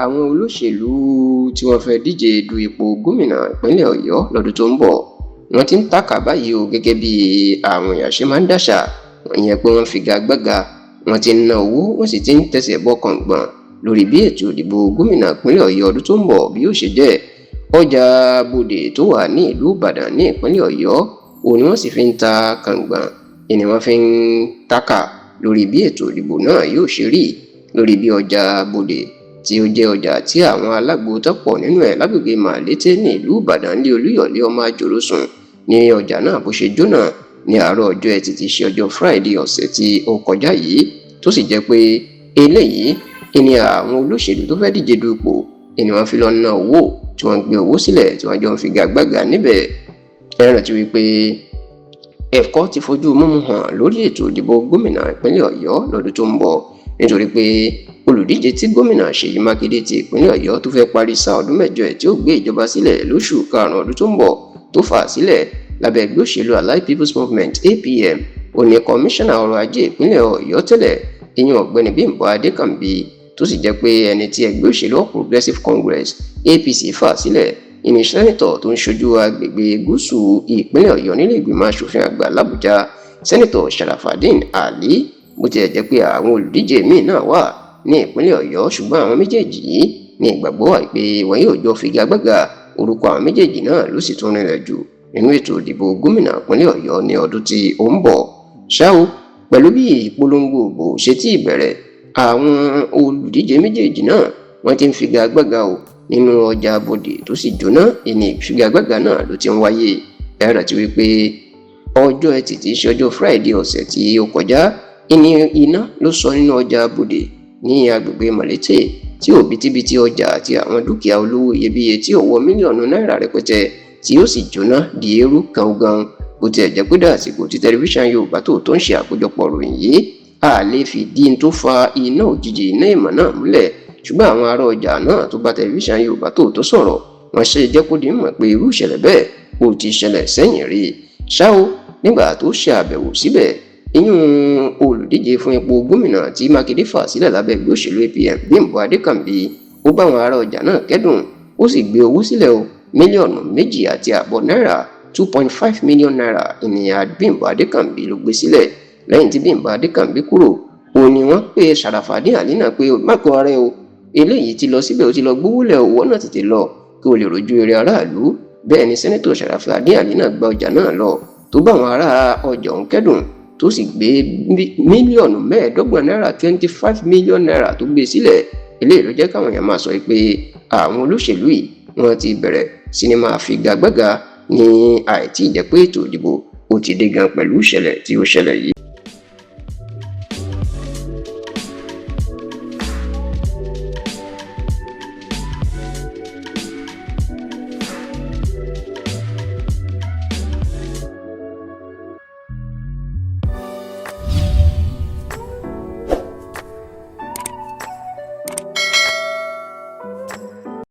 Àwọn olóṣèlú tí wọ́n fẹ́ díje du ipò gómìnà ìpínlẹ̀ Ọ̀yọ́ lọ́dún tó ń bọ̀, wọ́n ti ń tàkà báyìí o, gẹ́gẹ́ bí àwọn èèyàn ṣe máa ń dàṣà ìyẹn pé wọ́n figagbága, wọ́n ti ń ná owó, wọ́n sì ti ń tẹsẹ̀ bọ́ kàngbọ̀n lórí bí ètò ìdìbò gómìnà ìpínlẹ̀ Ọ̀yọ́ ọdún tó ń bọ̀ bí yóò ṣe jẹ́. Ọjà Bòdè tó wà ní ìlú Ìbàdàn ní ìpínlẹ̀ Ọ̀yọ́ òun ni wọ́n sì fi ń ta kàngbọ̀n, ni wọ́n fi ń tàkà lórí bí ètò ìdìbò náà yóò ṣe rí, lórí bí ọjà Bòdè tí ó jẹ́ ọjà tí àwọn alágbo tó pọ̀ nínú ẹ̀ lágbègbè Màlété ní ìlú Ìbàdàn ní Olúyọ̀lé ọmọ àjòròsùn ní ọjà náà bó ṣe jóná ní àárọ̀ ọjọ́ Ẹtì tí ṣe ọjọ́ Friday ọ̀sẹ̀ tí ó kọjá yìí, tó sì jẹ́ pé eléyìí ni àwọn olóṣèlú tó fẹ́ díje du ipò ni wọ́n fi lọ ná owó, tí wọ́n gbé owó sílẹ̀, tí wọ́n jọ ń figagbága níbẹ̀. Ẹ rántí wípé ẹ̀kọ́ ti fojú mímú hàn lórí ètò ìdìbò gómìnà ìpínlẹ̀ Ọ̀yọ́ lọ́dún tó ń bọ̀, nítorí pé olùdíje tí gómìnà Ṣèyí Mákindé ti ìpínlẹ̀ Ọ̀yọ́ tó fẹ́ parí sáà ọdún 8 ẹ̀ tí ó gbé ìjọba sílẹ̀ lóṣù karùn-ún ọdún tó ń bọ̀ tó fà sílẹ̀ lábẹ́ ẹgbẹ́ òṣèlú Allied People's Movement, APM, ó ní kọmíṣánná ọrọ̀ ajé ìpínlẹ̀ Ọ̀yọ́ tẹ́lẹ̀, ìyẹn ọ̀gbẹ́ni Bímbọ́ Adékànbí, tó sì jẹ́ pé ẹni tí ẹgbẹ́ òṣèlú All Progressives Congress, APC, fà sílẹ̀ ìní sẹ́nitọ̀ tó ń ṣojú agbègbè gúúsù ìpínlẹ̀ Ọ̀yọ́ nílé ìgbìmọ̀ asòfin àgbà làbújá, Sẹ́nitọ̀ Sharafadeen Ali. Bó tilẹ̀ jẹ́ pé àwọn olùdíje míì náà wà ní ìpínlẹ̀ Ọ̀yọ́, ṣùgbọ́n àwọn méjèèjì yìí ní ìgbàgbọ́ wà pé wọn yóò jọ figagbága. Orúkọ àwọn méjèèjì náà ló sì tún rinlẹ̀ jù nínú ètò ìdìbò gómìnà ìpínlẹ̀ Ọ̀yọ́ ní ọdún tí ó ń bọ̀. Ṣá o, pẹ̀lú bí ìpolongo ìbò ṣe tí ìbẹ̀rẹ̀, àwọn olùdíje méjèèjì náà wọ́n ti ń figagbága o. Nínú ọjà Bòdè tó sì jóná ìní ìfigagbága náà ló ti ń wáyé. Ẹ rántí wípé ọjọ́ Ẹtì tí í ṣe ọjọ́ Friday ọ̀sẹ̀ tí ó kọjá ìní iná ló sọ nínú ọjà Bòdè ní agbègbè Mọ̀lété, tí òbítíbitì ọjà àti àwọn dúkìá olówó iyebíye tí ó wọ mílíọ̀nù náírà rẹpẹtẹ tí ó sì jóná di eérú gangan. Bó tiẹ̀ jẹ́ pé dàsìkò tí tẹlifíṣàn Yorùbá Tòótọ́ ń ṣe àkójọpọ̀ ròyìn yìí, a lè fìdí n tó fa iná òjijì iná ìmọ̀ náà múlẹ̀, ṣùgbọ́n àwọn ará ọjà náà tó bá tẹlifíṣàn Yorùbá Tòótọ́ sọ̀rọ̀, wọ́n ṣe jẹ́ kó di mọ̀ pé irú ìṣẹ̀lẹ̀ bẹ́ẹ̀ kò ti ṣẹlẹ̀ sẹ́yìn rí. Ṣá o, nígbà tó ṣe àbẹ̀wò síbẹ̀, ìyún olùdíje fún ipò gómìnà tí Mákindé fà sílẹ̀ lábẹ́ ẹgbẹ́ òṣèlú APM, Bímbọ́ Adékànbí, ó bá àwọn ará ọjà náà kẹ́dùn, ó sì gbé owó sílẹ̀ o. Mílíọ̀nù 2.5 náírà, ₦2.5 million, ìnìyàn Bímbọ́ Adékànbí ló gbé sílẹ̀. Lẹ́yìn tí Bímbọ́ Adékànbí kúrò, òun ni wọ́n pe Sharafadeen Ali náà pé má kó ara ẹ o, eléyìí ti lọ síbẹ̀, ó ti lọ gbówó lẹ̀, owó náà tètè lọ kí o lè rojú eré aráàlú. Bẹ́ẹ̀ ni Sẹ́nẹ́tọ̀ Sharafadeen Ali náà gba ọjà náà lọ, tó bá àwọn ará ọjà ọ̀hún kẹ́dùn, tó sì gbé mílíọ̀nù 25 náírà, ₦25 million, tó gbé sílẹ̀. Eléyìí ló jẹ́ káwọn èèyàn máa sọ pé àwọn olóṣèlú yìí wọ́n ti bẹ̀rẹ̀ sí ni máa figagbága ní àìtí ìjẹ́ pé ètò ìdìbò ó ti dé gan pẹ̀lú ìṣẹ̀lẹ̀ tí ó ṣẹlẹ̀ yìí.